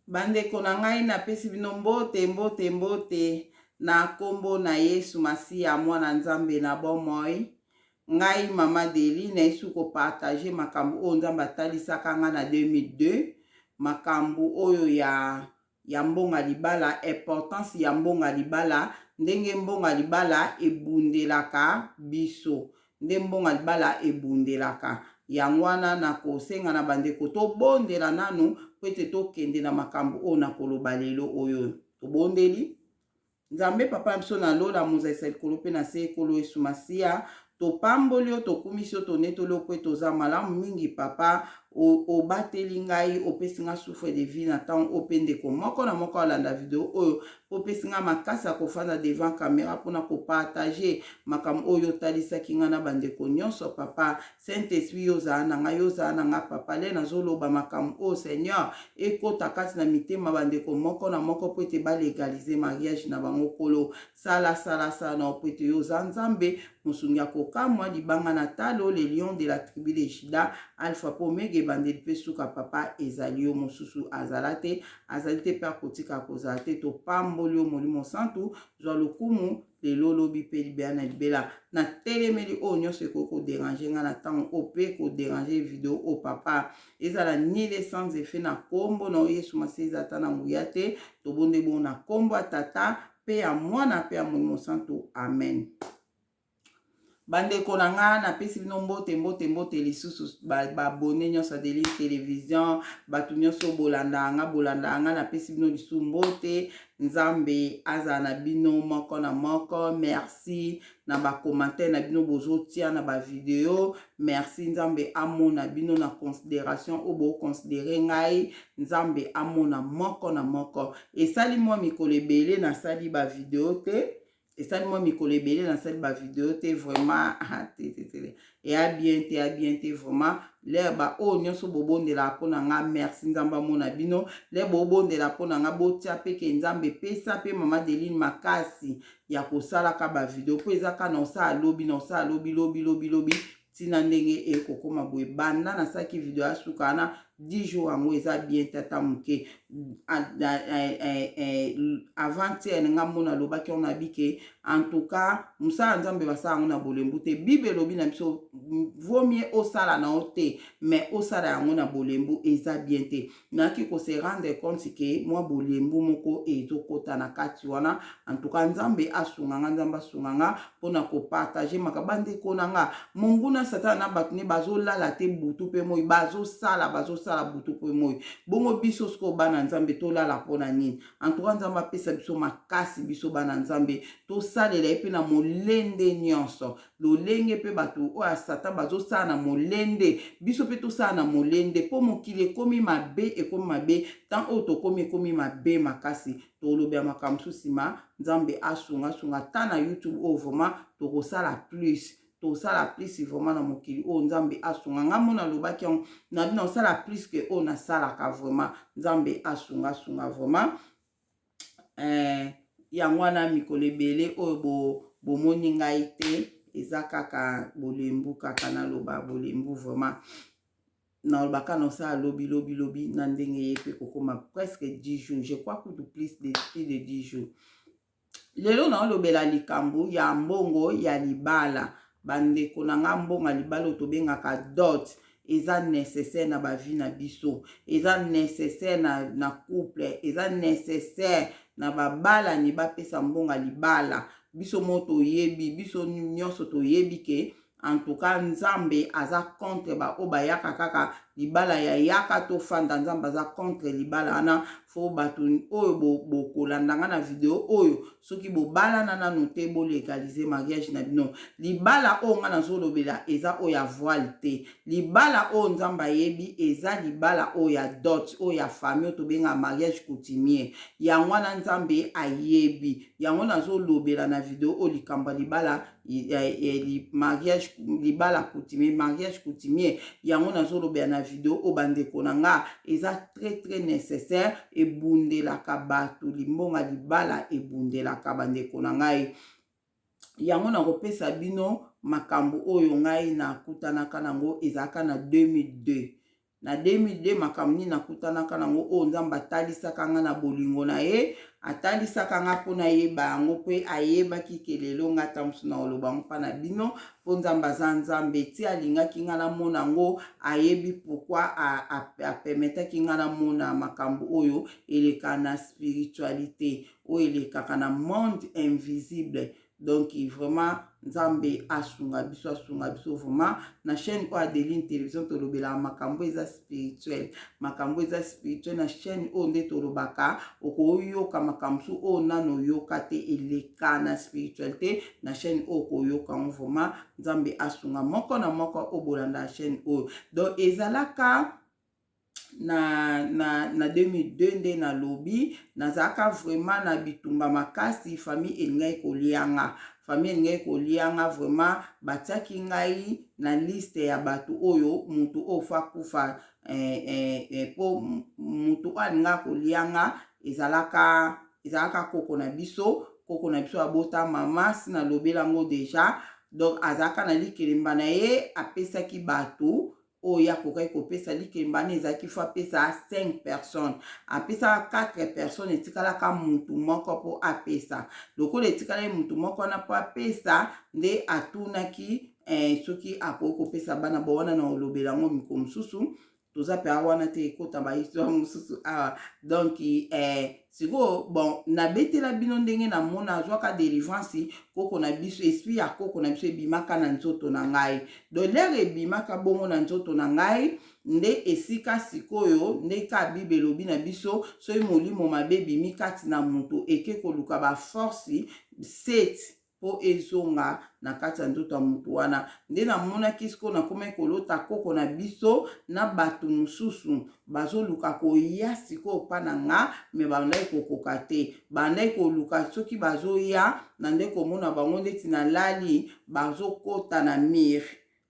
Bandeko na ngai, napesi bino mbote, mbote, mbote na kombo na Yesu Masiya, mwana Nzambe na bomoi. Ngai Mama Deli nayesu kopartage makambo oyo Nzambe atalisaka ngai na 2002, makambo oyo ya mbongo ya libala, importance ya mbongo ya libala, ndenge mbongo ya libala ebundelaka biso, nde mbongo ya libala ebundelaka. Yango wana nakosenga na bandeko tobondela nanu mpo ete tokende na makambo oyo nakoloba lelo oyo. Tobondeli. Nzambe Papa na biso na lola, mozalisa likolo mpe na se, Nkolo Yesu Masiya, topamboli yo, tokumisi yo, tonetoli yo mpo ete oza malamu mingi Papa. Obateli ngai, opesi ngai souffle de vie na ntango oyo, mpe ndeko moko na moko alanda video oyo, mpo opesi ngai makasi ya kofanda devant camera mpona kopartage makambo oyo otalisaki ngai na bandeko nyonso. Papa Saint Esprit, yo ozala na ngai, yo ozala na ngai Papa. Le nazoloba makambo oyo, Seigneur, ekota kati na mitema bandeko moko na moko mpo ete balegalize mariage na bango. Kolo, sala, sala, sala na mpo ete yo oza Nzambe mosungi ya kokamwa, libanga na talo, le lion de la tribu de Juda, alpha mpe omega, ebandeli mpe suka. Papa, ezali yo, mosusu azala te, azali te mpe akotika kozala te. Topamboli yo, Molimo Santu, zwa lokumu lelo, lobi mpe libela na libela. Natelemeli oyo nyonso ekoki koderange ngai na ntango oyo mpe koderange video oyo, Papa, ezala nile sans effet na nkombo na oyo Yesu Masiya, eza ata na nguya te. Tobonde bongo na nkombo ya Tata mpe ya Mwana mpe ya Molimo Santu, amen. Bandeko na nga, napesi bino mbote, mbote, mbote lisusu. Babone nyonso ya Deline Télévision, bato nyonso bolandaka nga, bolandaka nga, napesi bino lisusu mbote. Nzambe azala na bino moko na moko. Merci na bacommentaire na bino bozotia na bavideo. Merci, Nzambe amona bino na considération oyo boconsidere ngai. Nzambe amona moko na moko. Esali mwa mikolo ebele nasali bavideo te, esali mwa mikolo ebele nasali bavideo te vraiment. Te, te, te, eya bien te, eya bien te vraiment. L'heure baoyo nyonso bobondelaka mpo na nga, merci, Nzambe amona bino. L'heure bobondela mpo na nga, botia mpe ke Nzambe epesa mpe Mama Deline makasi ya kosalaka bavideo, mpo eza kaka na osala lobi, na osala lobi, lobi, lobi, lobi, ntina ndenge ekokoma boye. Banda nasalaki video ya suka wana, 10 jours yango eza bien te ata moke. Avant-hier nga mona alobaki yango na bike. En tout cas, mosala Nzambe basala yango na bolembu te. Bible elobi na biso, vaut mieux osala na yo te, mais osala yango na bolembu eza bien te. Nayaki kose rendre compte ke mwa bolembu moko ezokota na kati wana. En tout cas, Nzambe asunga nga, Nzambe asunga nga mpona kopartage makambo. Bandeko na nga, monguna Satana na bato ne bazolala te butu mpe moi, bazosala, bazosala butu mpe moi. Bongo biso sikoyo bana Nzambe tolala mpona nini? En tout cas, Nzambe apesa biso makasi, biso bana Nzambe tosalela ye mpe na molende nyonso. Lolenge mpe bato oyo ya Satan bazosala na molende, biso mpe tosala na molende, mpo mokili ekomi mabe, ekomi mabe. Temps oyo tokomi, ekomi mabe makasi. Tolobela makambo mosusu nsima. Nzambe asunga, asunga ata na YouTube oyo vraiment tokosala plus, tosala plus vraiment na mokili oyo. Nzambe asunga nga. Mona alobaki yango na bino, osala plus ke oyo nasalaka vraiment. Nzambe asunga, asunga vraiment. Yango wana mikolo ebele oyo bomoni ngai te, eza kaka bolembu, kaka naloba bolembu vraiment. Nalobaka na osala lobi, lobi, lobi, na ndenge ye mpe kokóma presque 10 jours, je crois kutu plus de 10 jours. Lelo naolobela likambo ya mbongo ya libala. Bandeko na nga, mbongo ya libala oyo tobengaka dot eza nécessaire na bavie na biso, eza nécessaire na couple, eza nécessaire na babalani bapesa mbongo ya libala. Biso mo toyebi, biso nyonso toyebi ke en tout cas Nzambe aza contre baoyo bayaka kaka libala ya yaka tofanda. Nzambe aza contre libala wana. Fo bato oyo bokolanda nga na video oyo, soki bobalana nanu te, bolegalize mariage na bino. Libala oyo nga nazolobela eza oyo ya voile te. Libala oyo Nzambe ayebi eza libala oyo ya dot, oyo ya famille, oyo tobengaka mariage coutumier. Yango wana Nzambe ayebi, yango nazolobela na video oyo, likambo ya libala, mariage, libala coutumier, mariage coutumier. Yango nazolobela na video oyo. Bandeko na nga, eza très très nécessaire, ebundelaka bato. Limbonga libala ebundelaka bandeko na ngai. Yango nakopesa bino makambo oyo ngai nakutanaka nango, ezalaka na 2002. Na 2002 makambo nini nakutanaka nango oyo Nzambe atalisaka nga na bolingo na ye, atalisaka nga mpo nayeba yango mpe ayebaki ke lelo nga ata mosusu na koloba yango mpa na bino mpo Nzambe aza Nzambe ti alingaki nga namona yango ayebi pourquoi apermetaki nga namona makambo oyo eleka na spiritualite oyo elekaka na monde invisible. Donc vraiment Nzambe asunga biso, asunga biso vraiment. Na chaîne oyo Adeline Télévision tolobelaka makambo eza spirituel, makambo eza spirituel na chaîne oyo nde tolobaka. Okoyoka makambo mosusu oyo nano oyoka te, eleka na spiritualité na chaîne oyo okoyoka yango vraiment. Nzambe asunga moko na moko oyo bolanda chaîne oyo. Donc ezalaka na 2002 nde nalobi nazalaka vraiment na bitumba makasi. Famille elingaki kolia nga, famille elingaki kolia nga vraiment. Batiaki ngai na liste ya bato oyo motu oyo fa kufa po motu oyo alingaka kolia nga ezalaka koko na biso. Koko na biso abota mama, si nalobela yango déjà. Donc azalaka na likelemba na ye, apesaki bato oyo akokaki kopesa likemba wana. Ezalaki faut apesa 5 personnes, apesaka 4 personnes, etikalaka mutu moko mpo apesa. Lokola etikalaki mutu moko wana mpo apesa, nde atunaki soki akoki kopesa bana bo wana. Na olobela yango mikolo mosusu, toza mpe wana te, ekota bahistoire mosusu awa. Donc sikoyo bon, nabetela bino ndenge namona azwaka délivrance. Koko na biso, esprit ya koko na biso ebimaka na nzoto na ngai. Donc l'heure ebimaka bongo na nzoto na ngai, nde esika sikoyo nde ka Bible elobi na biso, soki molimo mabe ebimi kati na moto, eke koluka baforce 7 mpo ezonga na kati ya nzoto ya motu wana. Nde namonaki sikoyo, nakomaki kolota koko na biso na bato mosusu bazoluka koya sikoyo mpa na nga, me bandaki kokoka te. Bandaki koluka, soki bazoya na nde komona bango ndeti nalali, bazokota na mur,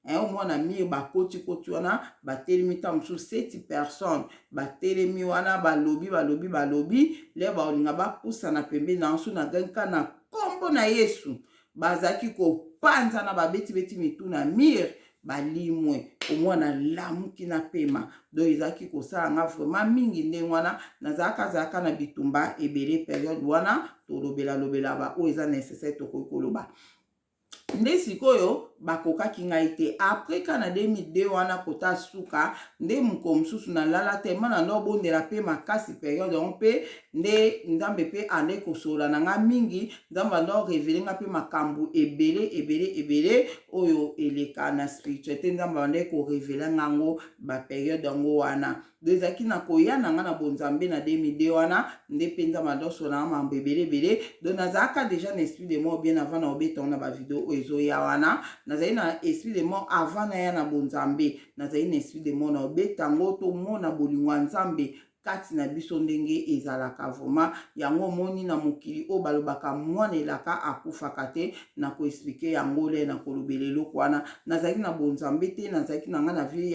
omwana mur, bakoti-koti wana, batelemi. Ntango mosusu sept personnes batelemi wana, balobi, balobi, balobi le baolinga bapusana pembeni na nso. Nagangi na nkombo na Yesu, bazalaki kopanzana, babetibeti mitu na mur, balimwe. Omwana lamuki na pema. Donc ezalaki kosala nga vraiment mingi ndenge wana. Nazalaka azalaka na bitumba ebele période wana. Tolobela-lobela ba oyo eza nécessaire, tokoki koloba. Nde sikoyo bakokaki ngai te. Après ka na 2002 wana, kota suka nde mokolo mosusu nalala te, ma na nde obondela mpe makasi période yango. Mpe nde Nzambe mpe ande kosolola na nga mingi. Nzambe ande orévéler nga mpe makambo ebele ebele ebele oyo eleka na spiritualité. Nzambe ande korévéler nga yango bapériode yango wana. Donc ezalaki na koya na nga na bonzambe na 2002 wana nde mpe Nzambe ande osolola na makambo ebele ebele. Donc nazalaka déjà na esprit de mort bien avant na obeta ngo na bavideo oyo ezoya wana. Nazali na esprit de mort avant naya na bonzambe, nazali na esprit de mort. Na obeta yango, tomona bolingo ya Nzambe kati na biso ndenge ezalaka vraiment. Yango omoni na mokili oyo balobaka mwana elaka akufaka te. Na koexpliquer yango le na kolobela eloko wana. Nazalaki na bonzambe te, nazalaki na ngai na vie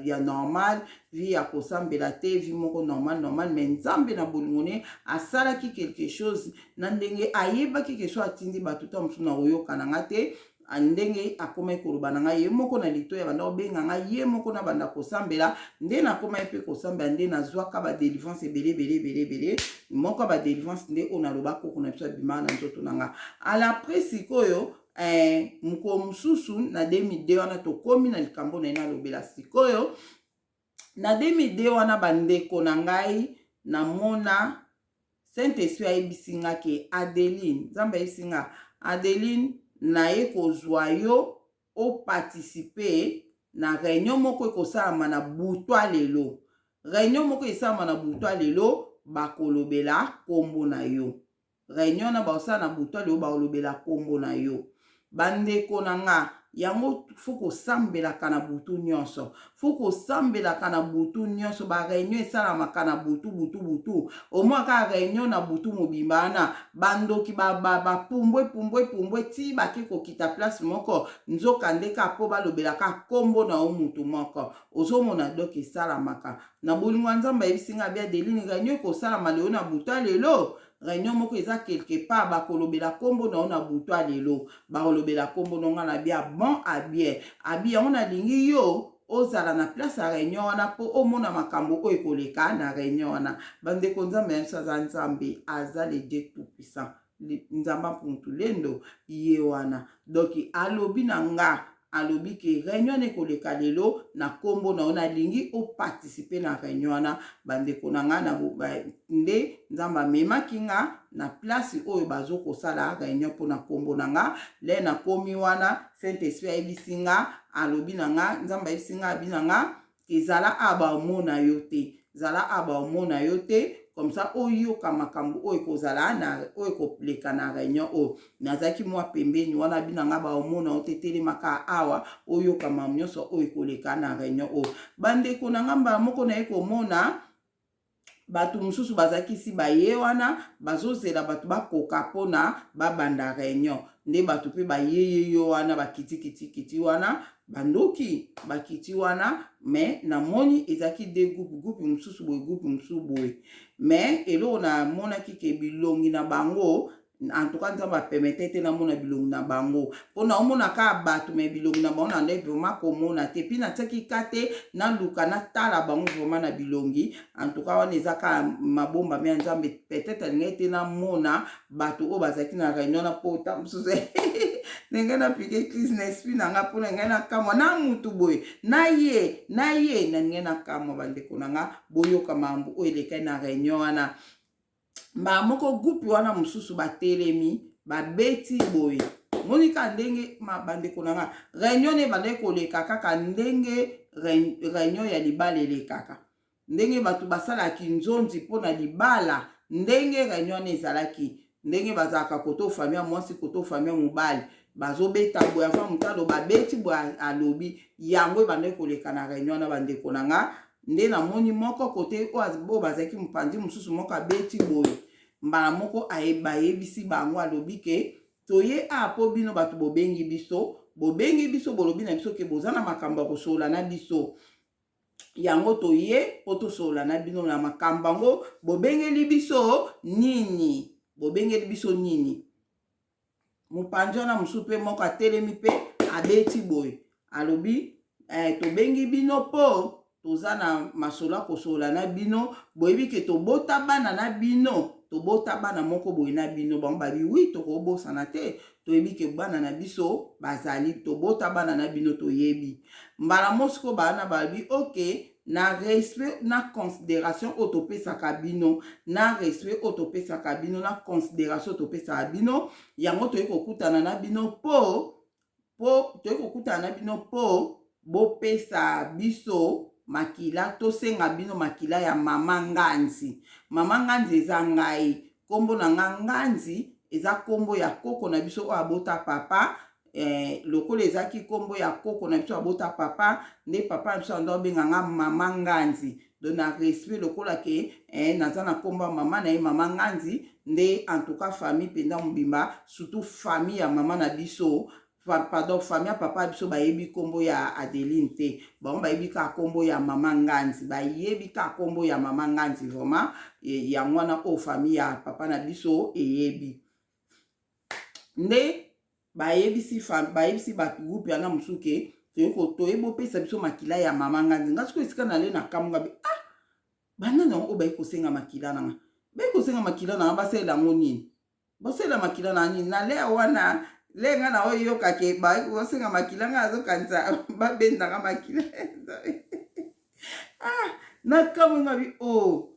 ya normal, vie ya kosambela te, vie moko normal normal. Mais Nzambe na bolingo ne asalaki quelque chose na ndenge ayebaki ke so atindi bato ta mosusu na koyoka na nga te. Ndenge akomaki koloba na ngai ye moko na litoyi, abanda kobenga ngai ye moko na banda kosambela, nde nakomaki mpe kosambela, nde nazwaka badélivrance ebele ebele ebele ebele. Moko ya badélivrance nde oyo naloba, koko na biso abimaka na nzoto na nga. Alapres sikoyo mokolo mosusu na 2002 wana, tokómi na likambo na ye nalobela sikoyo. Na 2002 wana, bandeko na ngai, namona Saint Esprit ayebisi nga ke Adeline, Nzambe ayebisi nga: "Adeline, naye kozwa yo oparticiper na réunion moko ekosalama na butwa lelo. Réunion moko esalama na butwa lelo, bakolobela nkombo na yo. Réunion na bakosala na butwa lelo, bakolobela nkombo na yo." Bandeko na nga, yango faut kosambelaka na butu nyonso, faut kosambelaka na butu nyonso. Baréunion esalamaka na butu butu butu. Omwa kaka réunion na butu mobimba wana, bandoki bapumbwe pumbwe pumbwe ti bake kokita place moko, nzoka nde ka mpo balobelaka nkombo na yo mutu moko ozomona. Donc esalamaka na bolingo ya Nzambe. Ayebisi nga abi: "Adeline, réunion ekosalama lelo na butu ya lelo. Réunion moko eza quelque part, bakolobela nkombo na yo na butu ya lelo, bakolobela nkombo na nga." Na bia bon, abien abi yango nalingi yo. ozala na place ya réunion wana mpo omona makambo oyo ekoleka na réunion wana. Bandeko, Nzambe na biso aza Nzambe, aza le Dieu tout puissant, Nzambe Mpungu Tulendo ye wana. Donc alobi na nga, alobi ke réunion wana ekoleka lelo na nkombo na yo, nalingi oparticiper na réunion wana. Bandeko na nga, na nde Nzambe amemaki nga na place oyo bazokosala réunion mpona nkombo na nga. Le nakomi wana, Saint Esprit ayebisi nga, alobi na nga, Nzambe ayebisi nga, abi na nga: "Ezala awa, baomona yo te, zala awa, baomona yo te, comme ça oyoka makambo oyo ekozala na oyo ekoleka na réunion oyo." Nazalaki mwa pembeni wana. Bina nga, baomona yo te, telemaka awa, oyoka makambo nyonso oyo ekoleka na réunion oyo. Bandeko na nga, mbala moko naye komona bato mosusu bazalaki si baye wana, bazozela bato bakoka mpona babanda réunion. Nde bato mpe bayeye yo wana, bakitikitikiti wana, bandoki bakiti wana. Mais namoni ezalaki de groupe, groupe mosusu boye, groupe mosusu boye. Mais eloko namonaki ke bilongi na bango, en tout cas Nzambe apermettre te namona bilongi na bango, mpo naomona kaka bato, mais bilongi na bango na nde vraiment komona te. Mpi natiaki ka te naluka natala bango vraiment na bilongi. En tout cas wana eza kaka mabombami ya Nzambe. Peut-être alingaki te namona bato oyo bazalaki na réunion na po ta mosusu ndenge napiquer crise na esprit na nga, mpona ngai nakamwa na mutu boye na ye na ye na ndenge nakamwa. Bandeko na nga, boyoka makambo oyo elekai na réunion wana. Mbala moko groupe wana mosusu batelemi, babeti boye. Monika ndenge, bandeko na nga, réunion ne ebandaki koleka kaka ndenge réunion ya libala elekaka, ndenge bato basalaki nzonzi mpona libala, ndenge réunion wana ezalaki, ndenge bazalaka koto famille ya mwasi, koto famille ya mobali, bazobeta boye. Afa moto aloba, abeti boye, alobi. Yango ebandaki koleka na réunion wana. Bandeko na nga, nde namoni moko kote oyo bazalaki mopanzi mosusu, moko abeti boye. Mbala moko bayebisi bango, alobi ke toye a mpo bino bato bobengi biso, bobengi biso, bolobi na biso ke boza na makambo ya kosolola na biso. Yango toye mpo tosolola na bino na makambo yango. Bobengeli biso nini? Bobengeli biso nini? Mopanzi wana mosusu mpe moko atelemi mpe abeti boye, alobi: "Tobengi bino mpo toza na masolo ya kosolola na bino. Boyebi ke tobota bana na bino, tobota bana moko boye na bino." Bango babi: "Oui, tokobosana te, toyebi ke bana na biso bazali, tobota bana na bino, toyebi." Mbala mosiko bana balobi: "Ok, na respect na considération oyo topesaka bino, na respect oyo topesaka bino, na considération oyo topesaka bino, yango toyei kokutana na bino mpo toyei kokutana na bino mpo bopesa biso makila. Tosenga bino makila ya mama Nganzi." Mama Nganzi eza ngai, nkombo na nga Nganzi eza nkombo ya koko na biso oyo abota papa. Lokola ezalaki nkombo ya koko na biso abota papa, nde papa na biso ando abenganga mama Nganzi. Donc na respect, lokola ke naza na nkombo ya mama na ye, mama Nganzi, nde en tout cas famille mpenza mobimba, surtout famille ya mama na biso, pardon, famille ya papa biso, bayebi nkombo ya Adeline te. Bango bayebi kaka nkombo ya mama Nganzi, bayebi kaka nkombo ya mama Nganzi vraiment. Yango wana oyo famille ya papa na biso eyebi. Nde bayebisi bato groupe yana mosusu ke toyebi opesa biso makila ya mama Nganzi. Nga sikoyo esika nale na kamwa bi: "Ah, banani yango oyo bayi kosenga makila nanga? Bayi kosenga makila nanga, basalela yango nini? Basalela makila na nini?" Na lea wana le nga na oyoka ke basenga makila, nga azokanisa babendaka makila. Ah, nakamwe nga bi: "O oh,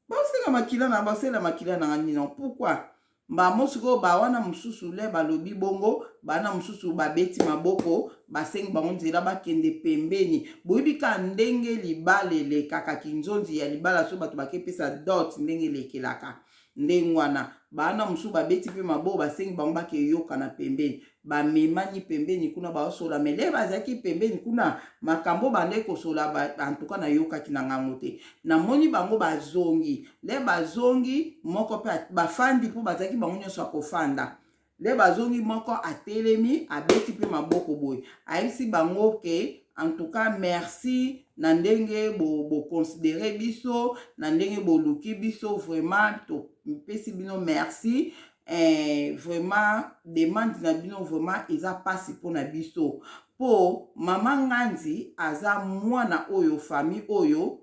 basenga makila na, basalela makila nanga nini? Pourquoi?" Mbamo sikoyo bawana mosusu le balobi bongo, bana mosusu babeti maboko, basengi bango nzela bakende pembeni. Boyebi kaka ndenge libala elekaka, kinzonzi ya libala, so bato bakepesa dot, ndenge elekelaka ndenge wana. Bana mosusu babeti mpe maboko, basengi bango bakeyokana pembeni. Bamemani pembeni kuna, baosola. Mele bazalaki pembeni kuna, makambo bande kosola, antuka nayokaki na ngango te. Namoni bango bazongi. Le bazongi, moko mpe bafandi, mpo bazalaki bango nyonso ya kofanda. Le bazongi, moko atelemi, abeti mpe maboko boye, ayebisi bango ke en tout cas merci na ndenge boconsidérer biso, na ndenge boluki biso, vraiment topesi bino merci. Vraiment demande na bino vraiment eza mpasi mpona biso. Mpo mama Nganzi aza mwana oyo famille oyo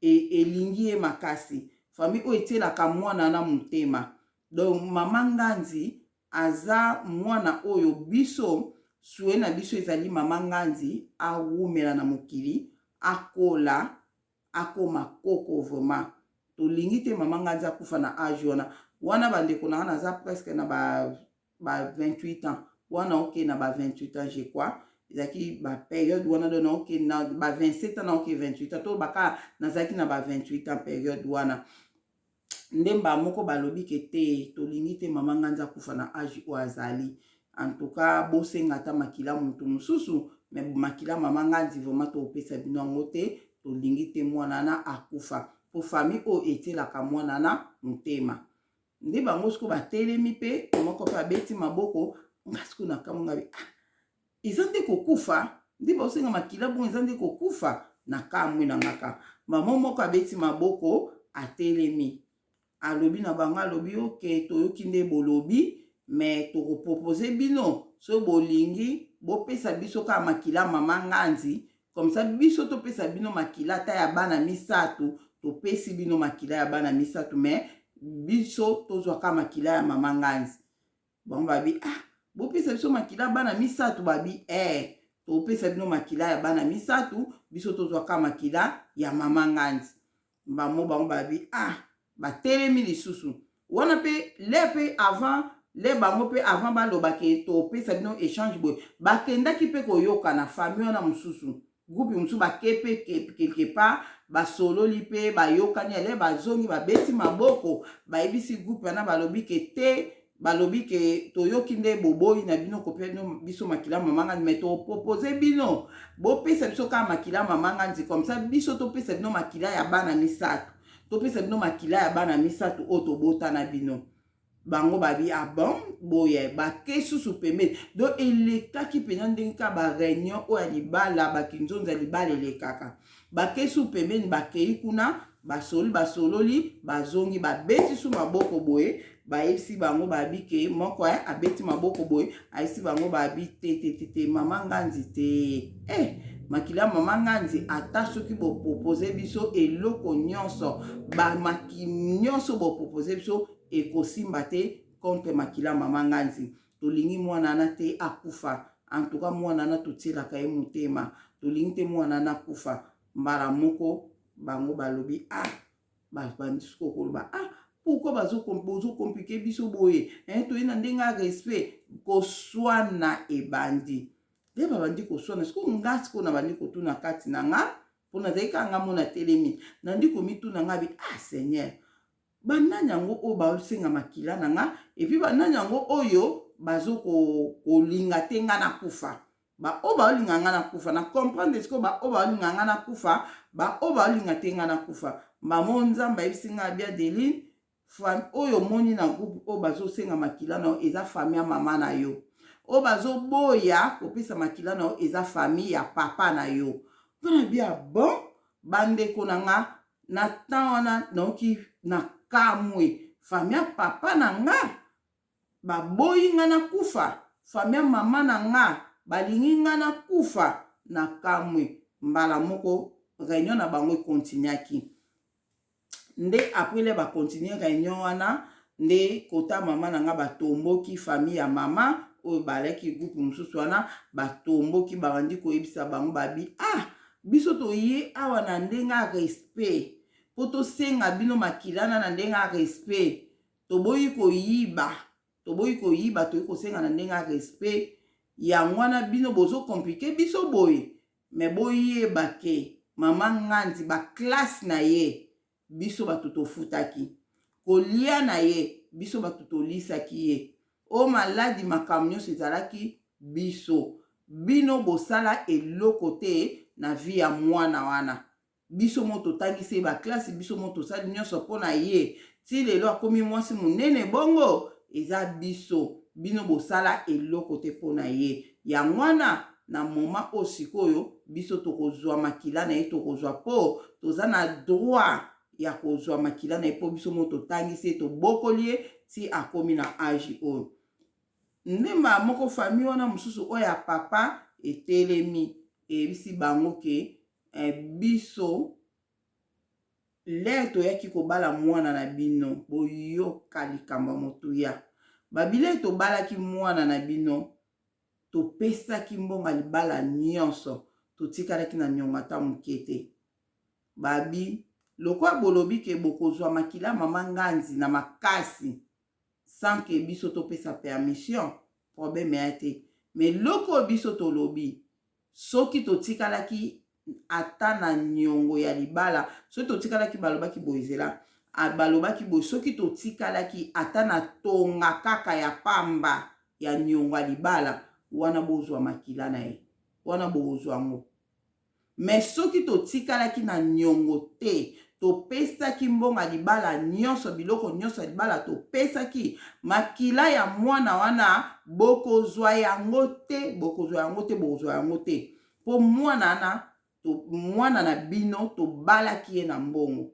e, elingi ye makasi, famille oyo etielaka mwana na motema. Donc mama Nganzi aza mwana oyo biso souhait na biso ezali mama Nganzi awumela na mokili, akola, akoma koko. Vraiment tolingi te mama Nganzi akufa na age wana. Wana bandeko na nga, naza presque na ba 28 ans wana, oke na ba 28 ans, je crois ezalaki bapériode wana. Donc naoke na ba 27 ans, naoke 28 ans, to baka nazalaki na ba 28 ans période wana. Nde mbala moko balobi ke te, tolingi te mama Nganzi akufa na age oyo azali. En tout cas bosenga ata makila motu mosusu, mais makila mama Nganzi, vraiment topesa bino yango te. Tolingi te mwana na akufa, mpo famille oyo etielaka mwana na motema. Nde bango sikoyo batelemi mpe moko mpe abeti maboko. Nga sikoyo nakamwa, nga bi ah, eza nde kokufa nde baosenga makila bongo? Eza nde kokufa? Na kamwe na ngaka. Mama moko abeti maboko, atelemi, alobi na bango, alobi: "Ok, toyoki nde bolobi, mais tokopropose bino, soki bolingi, bopesa biso kaka makila mama Nganzi, comme ça biso topesa bino makila ata ya bana misato. Topesi bino makila ya bana misato, mais biso tozwa kaka makila ya mama Nganzi." Bango babi: "Ah, bopesa biso makila bana misato?" Babi: "Eh, topesa bino makila ya bana misato, biso tozwa kaka makila ya mama Nganzi." Bango babi: "Ah." Batelemi lisusu wana mpe le mpe avant le bango mpe avant balobake topesa bino échange boye, bakendaki mpe koyoka na famille wana mosusu, groupe mosusu. Bake mpe quelque part, basololi mpe bayokani. Ale bazongi, babeti maboko, bayebisi groupe wana, balobi ke te, balobi ke toyoki nde boboyi na bino kopia biso makila mama Nganzi, mais topropose bino bopesa biso kaka makila mama Nganzi, comme ça biso topesa bino makila ya bana misato, topesa bino makila ya bana misato oyo tobotana bino. Bango babi: "Ah bon." Boye bake susu pembeni. Donc elekaki mpenza ndenge kaka baréunion oyo ya libala, bakinzonzi ya libala elekaka. Bake susu pembeni, bakei kuna, basoli, basololi, bazongi, babeti su maboko boye, bayebisi bango, babi ke moko abeti maboko boye, ayebisi bango, babi: "Te, te, te, te, mama Nganzi te. Eh, makila mama Nganzi, ata soki bopropose biso eloko nyonso, bamaki nyonso bopropose biso, ekosimba te contre makila mama Nganzi. Tolingi mwana wana te akufa. En tout cas mwana wana totielaka ye motema, tolingi te mwana wana akufa." Mbala moko bango balobi: "Ah." Babandi sikoyo koloba: "Ah, pourquoi bozocompliquer biso boye? Toye na ndenge ya respect." Koswana ebandi nde babandi koswana. Sikoyo nga sikoyo nabandi kotuna kati na nga, mpo nazali kaka nga mona telemi, nandi komituna nga bi: "Ah Seigneur, banani yango oyo baosenga makila na nga? Et puis banani yango oyo bazokolinga te nga nakufa? Baoyo baolinga nga nakufa, na comprendre sikoyo. Baoyo baolinga nga nakufa, baoyo baolinga te nga nakufa." Mamo Nzambe ayebisi nga abi: "Adeline, oyo omoni na groupe oyo bazosenga makila na yo eza famille ya mama na yo. Oyo bazoboya kopesa makila na yo eza famille ya papa na yo." Mpona bia bon, bandeko na nga, na temps wana nayoki na kamwe: famille ya papa na nga baboyi nga nakufa, famille ya mama na nga balingi nga nakufa? Na kamwe. Mbala moko réunion na bango ekontinuaki. Nde après le bacontinue réunion wana, nde kota mama na nga batomboki. Famille ya mama oyo balaki groupe mosusu wana batomboki, babandi koyebisa bango, babi: "Ah, biso toye awa na ndenge ya respect mpo tosenga bino makilana na ndenge ya respect. Toboyi koyiba, toboyi koyiba, toyi kosenga na ndenge ya respect. Yango wana bino bozocompliquer biso boye. Mais boyeba ke mama Nganzi, baclasse na ye, biso bato tofutaki. Kolia na ye, biso bato tolisaki ye. O maladi, makambo nyonso ezalaki biso. Bino bosala eloko te na vie ya mwana wana. Biso mo totangisi ye baclasse, biso mo tosali nyonso mpo na ye ti lelo akomi mwasi monene. Bongo eza biso, bino bosala eloko te mpo na ye. Yango wana na moment oyo sikoyo biso tokozwa makila na ye, tokozwa mpo toza na droit ya kozwa makila na ye, mpo biso mo totangisi ye, tobokoli ye ti akomi na age oyo." Nde mbala moko famille wana mosusu oyo ya papa etelemi eyebisi bango ke eh, biso lere toyaki kobala mwana na bino, boyoka likambo ya motuya, babile tobalaki mwana na bino, topesaki mbongo ya libala nyonso, totikalaki na niongo ata moke te. Babi, lokola bolobi ke bokozwa makila mama Nganzi na makasi sans que biso topesa permission, problème eya te. Mais eloko oyo biso tolobi, soki totikalaki ata na niongo ya libala, soki totikalaki, balobaki boye, zela, balobaki boye, soki totikalaki ata na tonga kaka ya pamba ya niongo ya libala, wana bozwa makila na ye, wana bokozwa yango. Mais soki totikalaki na niongo te, topesaki mbongo ya libala nionso, biloko nionso ya libala topesaki, makila ya mwana wana bokozwa yango te, bokozwa yango te, bokozwa yango te. Po mwana wana, to, mwana na bino tobalaki ye na mbongo.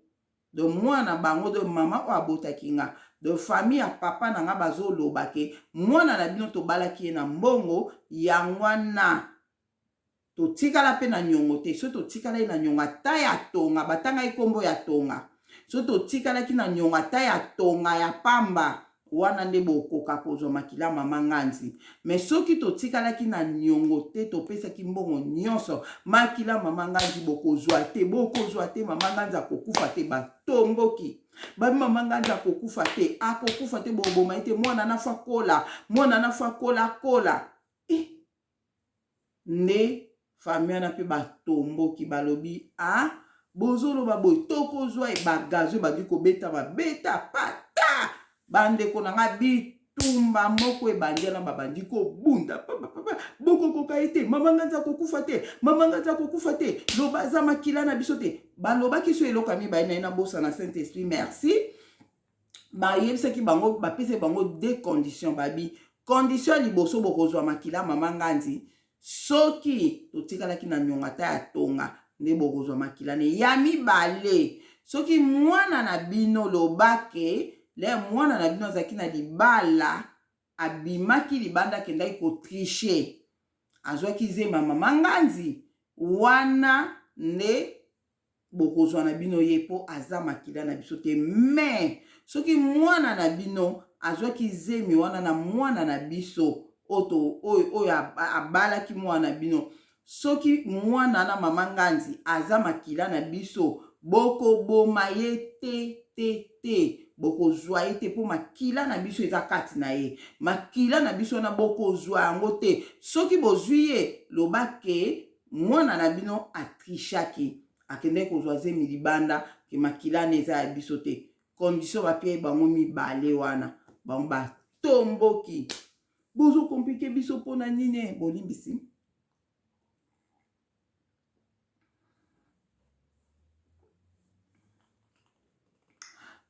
Donc mwana na bango, donc mama oyo abotaki nga, donc famille ya papa na nga bazoloba ke mwana na bino tobalaki ye na mbongo, yango wana Totikala pe na niongo te. Soki totikalaki na niongo ata ya tonga, batangaki kombo ya tonga. Soki totikalaki na niongo ata ya tonga ya pamba, wana nde bokoka kozwa makila mama Nganzi. Mais soki totikalaki na niongo te, topesaki mbongo nionso, makila mama Nganzi bokozwa te, bokozwa te, mama Nganzi akokufa te. Batomboki. Babi mama Nganzi akokufa te, akokufa te, boboma ye te, mwana na fa kola, mwana na fa kola, kola. Eh! Nde famille wana pe batomboki balobi ah bozoloba boye tokozwa ye bagazo ebandi kobetama beta pata bandeko na nga bitumba moko ebandi wana babandi kobunda papapapa bokokoka ye te mama nganzi akokufa te mama nganzi akokufa te loba aza makila na biso te balobaki so eloko ya mibale na ye nabosana saint esprit merci bayebisaki bango bapesaki bango deux conditions babi condition ya liboso bokozwa makila mama nganzi soki totikalaki na nyongo ata ya tonga nde bokozwa makila ne ya mibale soki mwana na bino lobake le mwana na bino azalaki na libala abimaki libanda akendaki kotriche azwaki zema mama nganzi wana nde bokozwa na bino ye po aza makila na biso te mais soki mwana na bino azwaki zemi wana na mwana na biso oyo oyo abalaki mwana na bino soki mwana na mama nganzi aza makila na biso bokoboma ye te te te bokozwa ye te mpo makila na biso eza kati na ye makila na biso wana bokozwa yango te soki bozwi ye loba ke Mwana na bino a trichaki akendaki kozwa zemi libanda ke makila wana eza ya biso te condition bapiaki bango mibale wana bango batomboki bozo komplike biso pona nini bolimbisi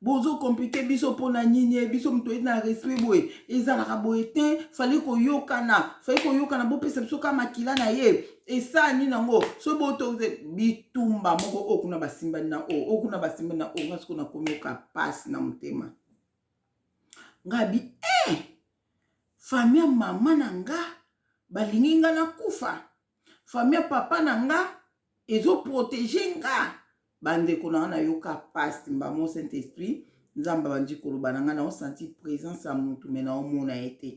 Bozo complique biso pona nini eh, biso moto oyebi na respect boye ezalaka boye te fale koyokana fale koyokana bopesa biso kaka makila na ye esala nini yango so boto bitumba moko oyo kuna basimbani na oyo oyo kuna basimbani na oyo nga sikoyo nakomi oka pasi na motema nga bi eh famille ya mama na nga balingi nga nakufa famille ya papa na nga ezo protege nga bandeko na nga nayoka pasi mbamo saint esprit nzambe abandi koloba na nga naosanti présence ya motu me naomona ye te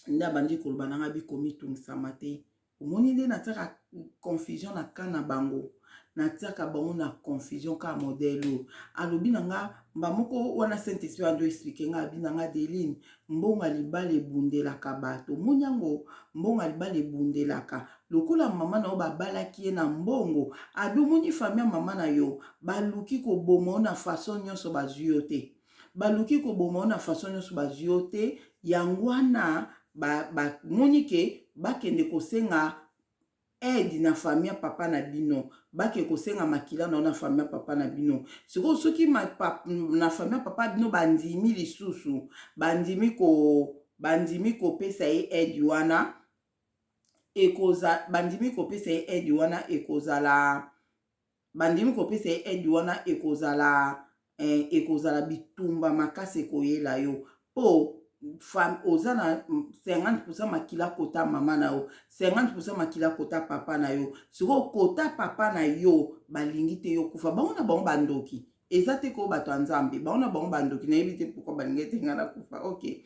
nde abandi koloba na nga bikomitungisama te omoni nde natiaka confusion na ka na bango natiaka bango na confusion kaka modele oyo alobi na nga mba moko wana saint esprit ando explike nga abi na nga deline mbongo ya libala ebundelaka bato omoni yango mbongo ya libala ebundelaka lokola mama na yo babalaki ye na mbongo abi omoni famille ya mama na yo baluki koboma yo na façon nyonso bazwi yo te baluki koboma yo na façon nyonso bazwi yo te yango wana bamoni ba ke bakende kosenga aide na famille ya papa na bino bake kosenga makila na yo na famille ya papa na bino sikoyo soki ma, pa, na famille ya papa bino bandimi lisusu bandimi ko bandimi kopesa ye aide wana ekoza bandimi kopesa ye aide wana ekozala bandimi kopesa ye aide wana ekozala eh, ekozala bitumba makasi ekoyela yo mpo. Oza na 50% makila kota mama na yo, 50% makila kota papa na yo. Sikoyo kota papa na yo balingi te yo kufa. Bango na bango bandoki, eza te ko bato ya Nzambe, bango na bango bandoki. Nayebi te pourquoi balingi ete nga nakufa. Ok,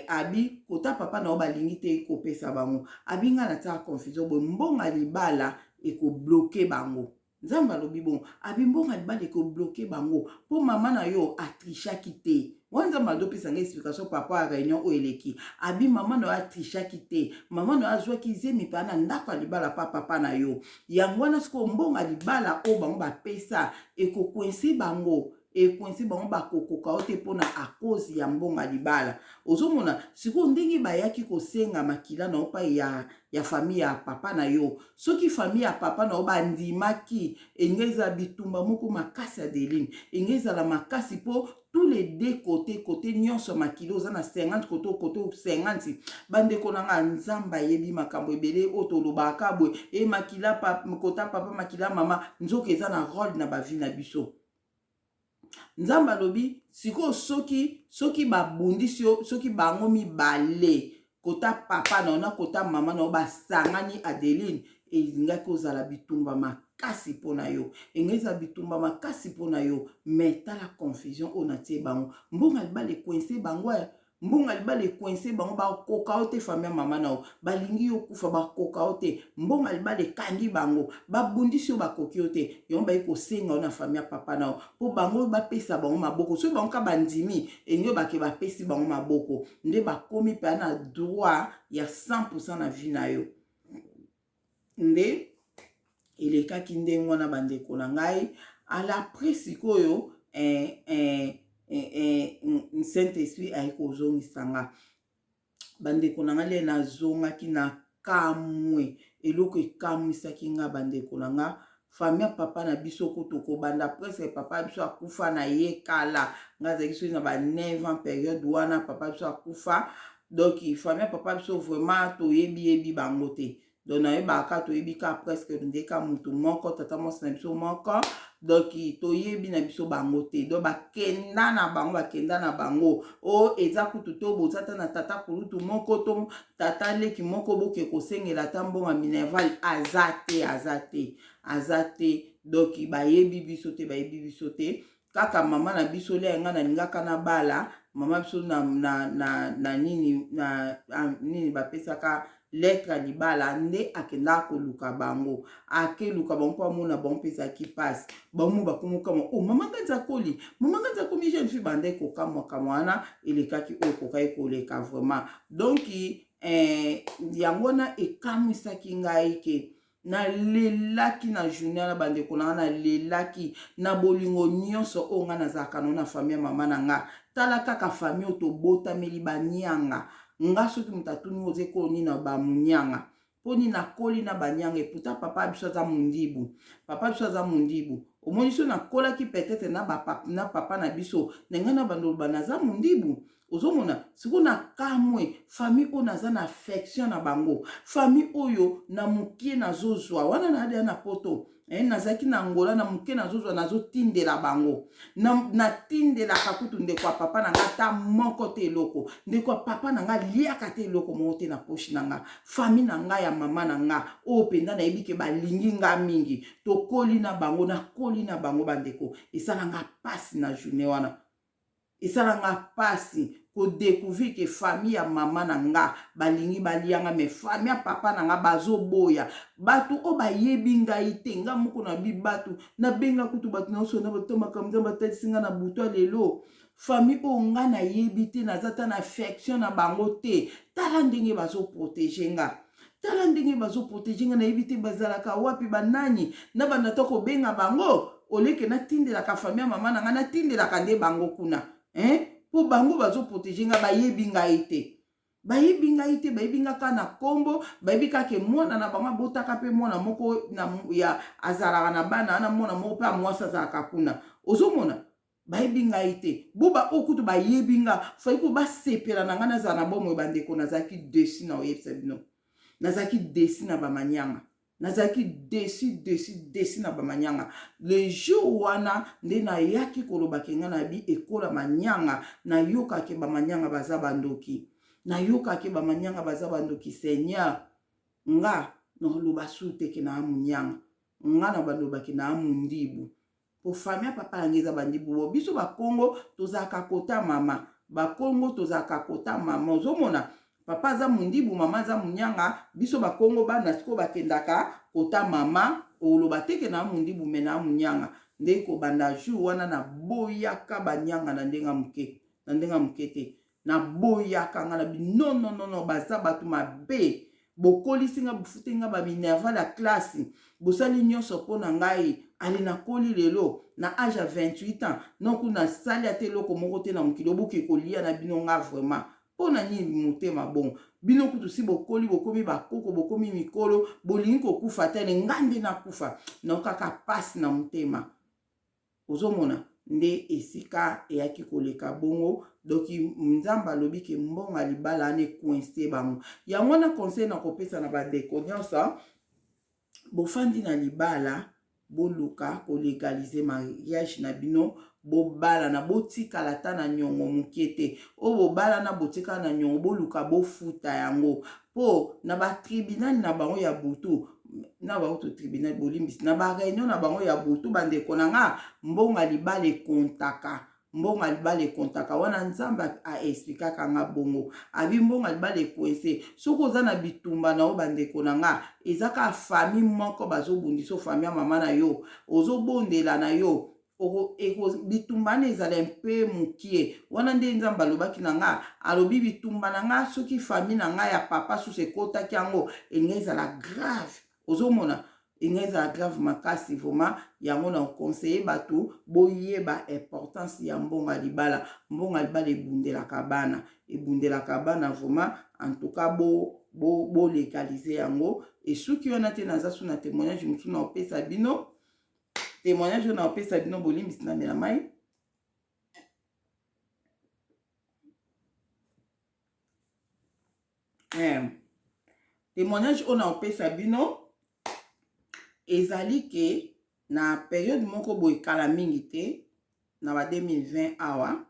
abi kota papa na yo balingi te kopesa bango. Abi nga natiaka confusion boye, mbongo libala ekobloquer bango. Nzambe alobi bongo, abi mbongo libala ekobloquer bango mpo mama na yo atrichaki te. Wana Nzambe azopesa ngai explication par rapport ya réunion oyo eleki. Abi mama na yo atrichaki te, mama na yo azwaki zemi mpe na ndako ya libala pa papa na yo. Yango wana sikoyo mbongo ya libala oyo bango bapesa ekocoincer bango, ecoincer bango, bakokoka yo te mpona à cause ya mbongo ya libala. Ozomona sikoyo ndenge bayaki kosenga makila na yo mpai ya famille ya papa na yo. Soki famille ya papa na yo bandimaki, enge ezala bitumba moko makasi. Adeline, enge ezala makasi mpo tous les deux côté, côté nyonso makili oza na 50, côté côté 50. Bandeko na nga, Nzambe ayebi makambo ebele oyo tolobaka boye. E makila kota papa, makila mama, nzoka eza na rôle na bavie na biso. Nzambe alobi sikoyo soki babundisi yo, soki bango mibale, kota papa na yo na kota mama na yo, basangani, Adeline, elingaki ozala bitumba makasi mpo na yo, engai ezala bitumba makasi mpo na yo. Mais tala confusion oyo natie bango, mbongo libala ecoincer bango, mbongo libala ecoincer bango, bakoka yo te. Famille ya mama na yo balingi yo kufa, bakoka yo te. Mbongo libala ekangi bango, babundisi yo, bakoki yo te. Yango bayi kosenga yo na famille ya papa na yo mpo bango bapesa bango maboko. Soki bango ka bandimi, elingi oyo bake bapesi bango maboko nde bakomi mpe na droit ya 100% na vie na yo. Nde elekaki ndenge wana, bandeko na ngai. Alaprès sikoyo Saint Esprit aye kozongisa nga, bandeko na ngai. Le nazongaki na kamwe, eloko ekamwisaki nga, bandeko na nga, famille ya papa na biso kutu kobanda presque papa biso akufa na ye kala, nga azalaki soki na ba 9 ans, période wana papa biso akufa. Donc famille ya papa biso vraiment toyebi yebi bango te. Donc nayebaka, toyebi ka presque nde ka mutu moko, tata mwasi na biso moko. Donc toyebi na biso bango te. Donc bakenda na bango, bakenda na bango. O eza kutu to boza ata na tata kulutu moko to tata leki moko boke kosengela ata mbongo ya minerval, aza te, aza te, aza te. Donc bayebi biso te, bayebi biso te. Kaka mama na biso le ngai nalingaka na bala mama biso na nini na nini, bapesaka lettre ya libala nde akendaka koluka bango. Akeluka bango mpo amona bango mpe ezalaki mpasi. Bango bakomokama o oh, mama nganzi akoli, mama nganzi akomi jeune fille. Banda ekokamwakamwa wana elekaki oyo ekokaki koleka vraiment. Donc yango wana ekamwisaki ngai ke nalelaki na journée wana, bandeko na nga. Nalelaki na bolingo nyonso oyo nga nazalaka nao na famille ya mama na nga. Tala kaka famille oyo tobotameli, banianga. Nga soki moto atuni oza ekolo nini, na bamunyanga. Mpo nini nakoli na banyanga? Eputa papa biso aza mundibu, papa biso aza mundibu. Omoni, so nakolaki peut-être na papa na biso na ngai na bandoloba naza mundibu. Ozomona sikoyo na kamwe, famille oyo naza na affection na bango, famille oyo na mokie nazozwa wana na adeya na poto, nazalaki na Angola na moke, nazozwa, nazotindela bango. Natindelaka kutu ndeko ya papa na nga ata moko te eloko. Ndeko ya papa na nga liaka te eloko moko te na poche na nga. Famille na nga ya mama na nga oyo mpenza nayebi ke balingi nga mingi, tokoli na bango, nakoli na bango. Bandeko, esala nga mpasi na journée wana, esala nga mpasi kodécouvrir ke famille ya mama na nga balingi balianga, mais famille ya papa na nga bazoboya. Bato oyo bayebi ngai te, nga moko na bi bato nabenga kutu bato nyonso na bato makambo Nzambe atalisi nga na butu ya lelo. Famille oyo nga nayebi te, naza ta na affection na bango te, tala ndenge bazoprotéger nga, tala ndenge bazoprotéger nga. Nayebi te bazalaka wapi, banani na banda ta kobenga bango. Oleke natindelaka famille ya mama na ngai, natindelaka nde bango kuna, hein? Mpo bango bazoprotéger nga, bayebi ngai te, bayebi ngai te, bayebi nga kaka na nkombo, bayebi kaka mwana na bango abotaka mpe mwana moko na, ya azalaka na bana wana, mwana moko mpe ya mwasi azalaka kuna. Ozomona, bayebi ngai te. Bo baoyo kutu bayebi nga, fai ko basepela na ngai nazala na bomoi. Bandeko, nazalaki déçu na oyebisa bino, nazalaki déçu na bamanyanga. Nazalaki deçu deçu deçu na ba manyanga. Le jour wana nde nayaki koloba ke nga nabi ekola manyanga, nayoka ke ba manyanga baza ba ndoki. Nayoka ke ba manyanga baza ba ndoki Seigneur. Nga naloba su te ke naa munyanga. Nga na baloba ke naa mundibu. Po famille ya papa na nga eza bandibu. Bo biso ba kongo tozalaka kota mama. Ba kongo tozalaka kota mama. Ozomona papa aza mundibu, mama aza munyanga. Biso ba kongo bana sikoyo bakendaka kota mama. Oloba te ke na mundibu mais na munyanga. Nde kobanda jour wana na boyaka banyanga na ndenge moke. Na ndenge moke te. Naboyaka nga na bi non non non non baza bato mabe bokolisi nga bofuti nga ba minerval ya classe bosali nyonso mpo na ngai ale nakoli lelo na age ya 28 ans noku nasali ata eloko moko te na mokili oboke kolia na bino nga vraiment mpo na nini motema bongo bino kutu si bokoli bokomi bakoko bokomi mikolo bolingi kokufa te ale nga nde nakufa naokaka mpasi na motema. Ozomona nde esika eyaki koleka bongo donc nzambe alobi ke mbongo ya libala wana ecoince bango. Yango wana conseil nakopesa na bandeko nyonso, bofandi na libala boluka kolegalize mariage na bino, bobalana, botikala ata na nyongo moke te. Oyo bobalana botikala na nyongo, boluka bofuta yango po na ba tribunal na bango ya butu na bango to tribunal bolimbisi na ba reunion na bango ya butu bandeko na nga mbongo ya libala ekontaka mbongo ya libala ekontaka wana nzambe a explikaka nga bongo abi mbongo ya libala ekoinse soki oza na bitumba na yo bandeko na nga eza kaka famille moko bazobundisa famille ya mama na yo ozobondela na yo bitumba wana ezala mpe mokie wana nde nzambe alobaki na nga alobi bitumba na nga soki famille na nga ya papa susu ekotaki yango elingi ezala grave ozomona elingi ezala grave makasi vraiment yango na conseiller bato boyeba importance ya mbongo ya libala mbongo ya libala ebundelaka bana ebundelaka bana vraiment en tout cas bo bo bo legaliser yango esuki wana te naza su na témoignage mosusu na opesa bino témoignage oyo naopesa bino bolimbisi na mela mai eh. Témoignage oyo naopesa bino ezali ke na periode moko boye kala mingi te na ba 2020 awa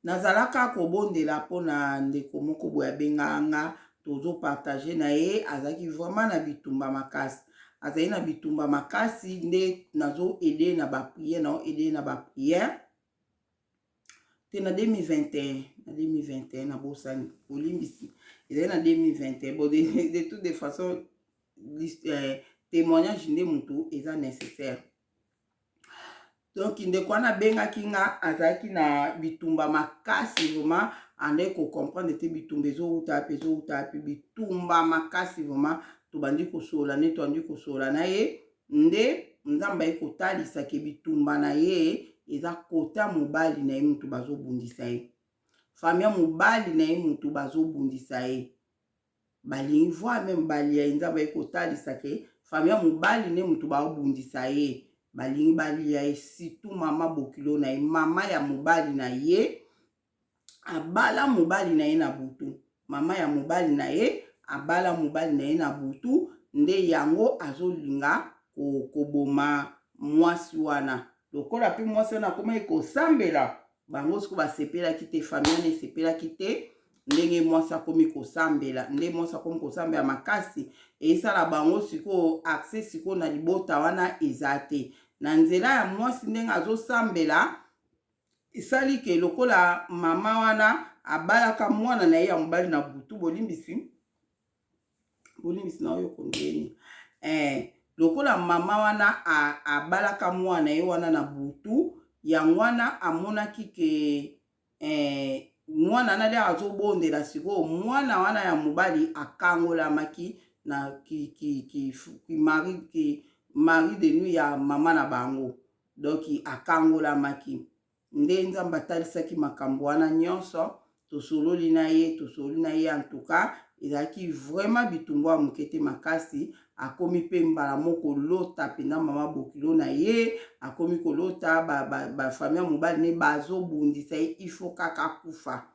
Nazalaka kobondela pona ndeko moko boye abengaka nga tozo partage na ye azalaki vraiment na bitumba makasi azali na bitumba makasi nde nazo aide na ba prière nao aide na ba prière te na 2021 na 2021 nabosani bolimbisi ezali na 2021 bon de, de toute de façon eh, témoignage nde motu eza nécessaire Donc ndeko wana abengaki nga azalaki na bitumba makasi vraiment andaki ko comprendre te bitumba ezowuta wapi ezowuta wapi bitumba makasi vraiment tobandi kosolola nde tobandi kosolola na ye nde nzambe aye kotalisa ke bitumba na ye eza kota mobali na ye mutu bazobundisa ye famille ya mobali na ye mutu bazobundisa ye balingi voir meme balia ye nzambe aye kotalisa ke famille ya mobali nde moto baobundisa ye balingi balia ye surtout mama bokilo na ye mama ya mobali na ye abala mobali na ye na butu mama ya mobali na ye abala mobali na ye na butu nde yango azolinga koboma mwasi wana lokola mpe mwasi wana akomaki kosambela Bango siko basepelaki te, famille wana esepelaki te ndenge mwasi akomi kosambela, nde mwasi akomi kosambela makasi, esala bango sikoyo accès sikoyo na libota wana eza te. Na nzela ya mwasi ndenge azosambela esali ke lokola mama wana abalaka mwana na ye ya mobali na butu, bolimbisi bolimbisi na oyo kondeni eh, lokola mama wana abalaka mwana ye wana na butu yango wana amonaki ke eh, mwana wana nde azobondela sikoyo mwana wana ya mobali akangolamaki na ki, ki, ki, ki, mari, ki mari de nuit ya mama na bango donc akangolamaki Nde Nzambe atalisaki makambo wana nyonso, tosololi na ye, tosololi na ye, en tout cas ezalaki vraiment bitumba ya moke te makasi. Akomi mpe mbala moko kolota mpenza mama bokilo na ye, akomi kolota ba, ba, ba famille ya mobali ne bazobundisa ye, il faut kaka akufa,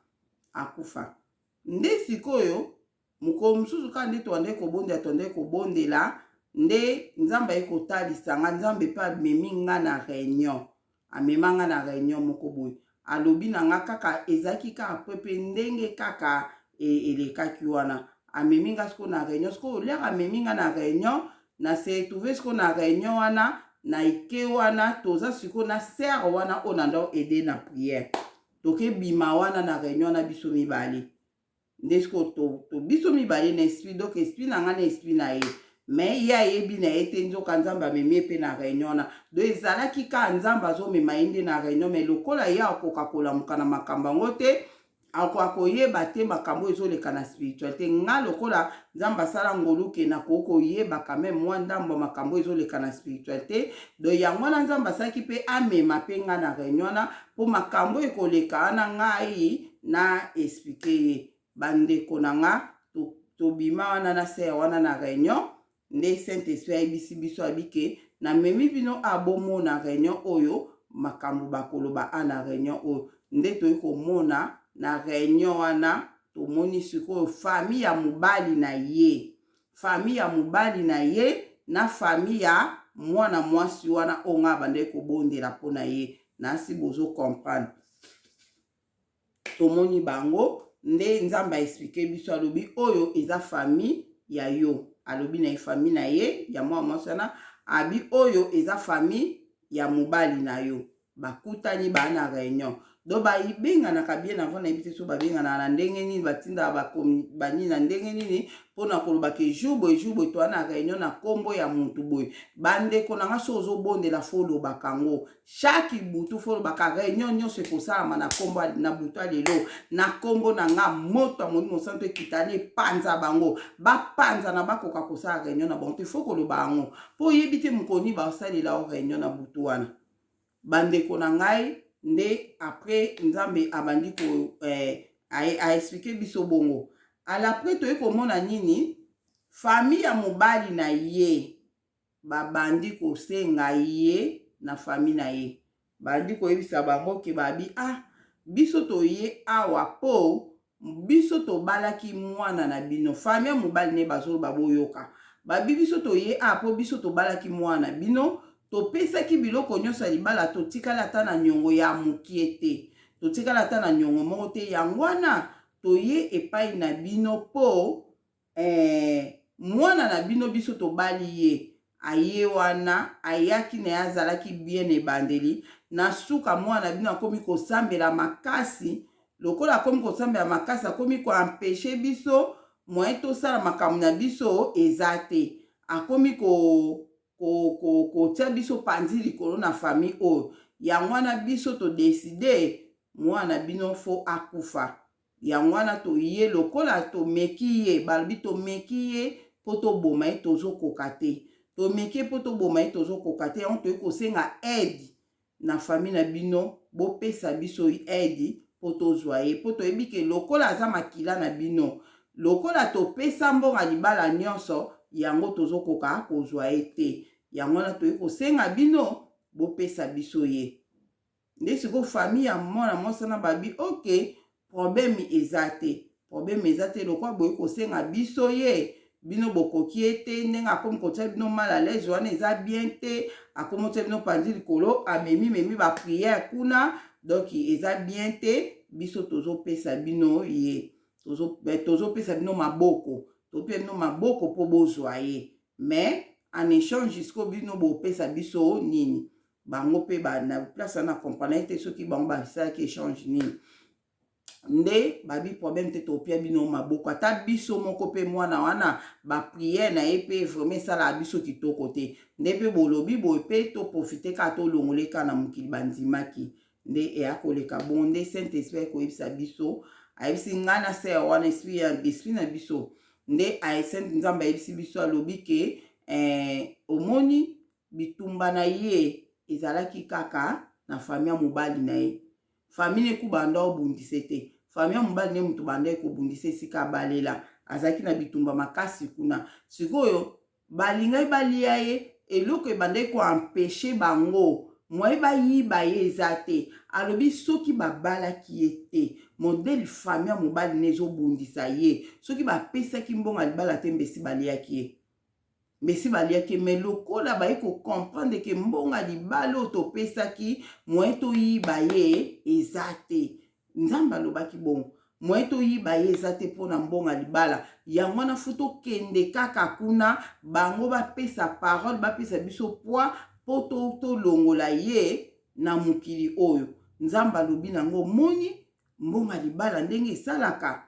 akufa. Nde sikoyo. Mokolo mosusu kaka nde tobandaki kobondela, tobandaki kobondela, nde Nzambe aye kotalisa nga, Nzambe pe amemi nga na reunion, amema nga na reunion moko boye, alobi na nga kaka, ezalaki kaka pepe ndenge kaka elekaki wana, amemi nga sikoyo na reunion. Sikoyo lere amemi nga na reunion, na se retrouve sikoyo na reunion wana, na ike wana toza sikoyo na sœur wana oyo na ndao aide na prière, tokebima wana na reunion na biso mibale. Nde sikoyo to, to biso mibale na esprit, donc esprit na nga na esprit na ye, mais ye ayebi na ye te, nzoka Nzambe amemi ye mpe na réunion wana. Donc ezalaki kaka Nzambe azomema ye nde na réunion, mais lokola ye akoka kolamuka na makambo yango te, akoka koyeba te makambo ezoleka na spiritualité. Nga lokola Nzambe asala ngolu ke nakoki koyeba quand même mwa ndambo ya makambo ezoleka na spiritualité, donc yango wana Nzambe asalaki mpe amema mpe nga na réunion wana, mpo makambo ekoleka wana ngai na expliquer ye. Bandeko na nga, tobima wana na sœur wana na réunion, nde Saint Esprit ayebisi biso, abi ke namemi bino a bomona réunion oyo, makambo bakoloba a na réunion oyo. Nde toyi komona na réunion wana, tomoni sikoyo famille ya mobali na ye, famille ya mobali na ye na famille ya mwana mwasi wana oyo nga abandaki kobondela mpona ye. Nasi bozo comprendre. Tomoni bango, nde Nzambe aexpliquer biso, alobi oyo eza famille ya yo, alobi na ye famille na ye ya mwana mwasi wana, abi oyo eza famille ya mobali na yo. Bakutani baa na réunion, donc babenganaka bien avant. Nayebi te so babenganaka na ndenge nini, batindaka banini na ndenge nini mpona koloba ke jour boye, jour boye, toa na réunion na nkombo ya motu boye. Bandeko na nga, so ozobondela, faut olobaka yango chaque butu, faut olobaka réunion nyonso ekosalama na nkombo na butu ya lelo, na nkombo na nga, moto ya Molimo Santo ekitani, epanza bango, bapanzana, bakoka kosala réunion na bango te. Faut koloba yango, mpo oyebi te mokoni basalela o réunion na butu wana. Bandeko na ngai, nde après Nzambe abandi ko aexpliquer biso bongo. Ala après toyei komona nini? Famille ya mobali na ye babandi kosenga ye na famille na ye, bandi koyebisa bango ke babi ah, biso toye awa mpo biso tobalaki mwana na bino. Famille ya mobali ne bazoloba, boyoka, babi biso toye awa mpo biso tobalaki mwana bino, topesaki biloko nyonso ya libala, totikali ata na niongo ya mokie te, totikali ata na niongo moko te. Yango wana toye epai na bino mpo mwana na bino biso tobali ye. Aye wana, ayaki na ye, azalaki bien ebandeli, na suka mwana na bino akomi kosambela makasi. Lokola akomi kosambela makasi, akomi koempêcher biso moyen tosala makambo na biso eza te, akomi ko kotia biso panzi likolo na famille oyo. Yango wana biso todécider mwana bino faut akufa. Yango wana toye, lokola tomeki ye, balobi tomeki ye mpo toboma ye, tozokoka te, tomeki ye mpo toboma ye, tozokoka te. Yango toye kosenga aide na famille na bino, bopesa biso aide mpo tozwa ye, mpo toyebi ke lokola aza makila na bino, lokola topesa mbongo libala nyonso, yango tozokoka kozwa ye te. Yango wana toye kosenga bino bopesa biso ye. Nde sikoyo famille ya mwana mwasi wana babi ok, problème eza te, problème eza te. Lokola boye kosenga biso ye, bino bokoki ye te, ndenge akomi kotia bino mal à l'aise wana eza bien te, akomi kotia bino panzi likolo, amemi memi baprière kuna, donc eza bien te. Biso tozopesa bino ye, tozopesa bino maboko, topesa bino maboko mpo bozwa ye, mais en échange jusqu'au bino bopesa biso nini? Bango mpe na place wana comprendre te soki bango basalaki échange nini. Nde babi problème te, topia bino maboko. Ata biso moko mpe mwana wana, baprière na ye mpe vraiment esalaka biso kitoko te. Nde mpe bolobi boye mpe toprofiter kaka tolongola kaka na mokili. Bandimaki, nde eya koleka bongo. Nde Saint Esprit akoyebisa biso, ayebisi ngai na sœur wana, esprit na biso nde Saint Nzambe ayebisi biso, alobi ke omoni bitumba na ye ezalaki kaka na famille ya mobali na ye. Famille neku banda obundisa te, famille ya mobali nde moto banda ekobundisa. Esika abalela azalaki na bitumba makasi kuna. Sikoyo balingaki balia ye, eloko ebandaki koempêcher bango. Moyen bayiba ye eza te. Alobi soki babalaki ye te, modèle famille ya mobali ne ezobundisa ye, soki bapesaki mbongo ya libala te, mbesi baliaki ye. Mbesi baliaki ye. Mais lokola baye ko comprendre ke mbongo ya libala oyo topesaki, moyen toyiba ye eza te. Nzambe alobaki bongo. Moyen toyiba ye eza te mpo na mbongo ya libala. Yango wana fu tokende kaka kuna, bango bapesa parole, bapesa biso poids mpo tolongola ye na mokili oyo. Nzambe alobi nango, omoni mbongo ya libala ndenge esalaka?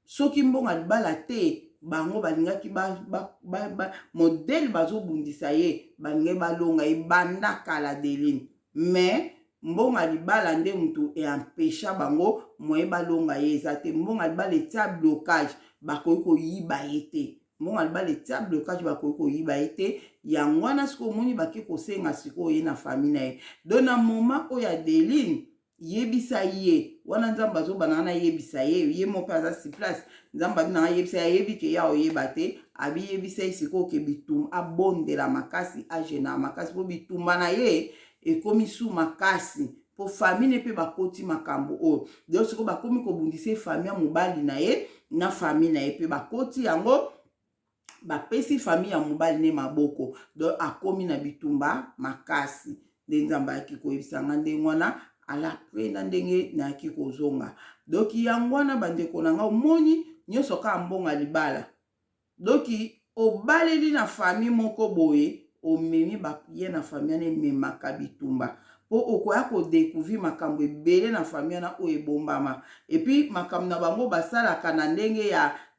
Soki mbongo ya libala te, bango balingaki ba, ba, ba, ba, modele bazobundisa ye, balingaki balonga ye banda kala Deline. Mais mbongo ya libala nde mutu eempesha bango, moyen balonga ye eza te. Mbongo ya libala etia blocage, bakoki koyiba ye te. Mbongo ya libala etia blocage, bakoki koyiba ye te. Yango wana sikoyo omoni bake kosenga sikoyo ye na famille na ye. Donc na moment oyo Adeline, yebisa ye wana, Nzambe azoba na nga nayebisa ye, ye moko mpe aza sur place. Nzambe abi na nga yebisa ye, ayebi ke ya oyeba te. Abiyebisa ye sikoyo ke bitumba, abondela makasi, agena makasi mpo bitumba na ye ekomi su makasi, mpo famille ne mpe bakoti makambo oyo. Donc sikoyo bakomi kobundisa ye, famille ya mobali na ye na famille na ye mpe bakoti yango, bapesi famille ya mobali ne maboko. Donc akomi na bitumba makasi. Nde Nzambe ayaki koyebisa nga ndenge wana, alapre na ndenge nayaki kozonga. Donc yango wana, bandeko na nga, omoni nyonso kaka mbongo ya libala. Donc obaleli na famille moko boye, omemi bapriere na famille wana, ememaka bitumba, mpo okoya kodécouvrir makambo ebele na famille wana oyo ebombama. Et puis makambo na bango basalaka na ndenge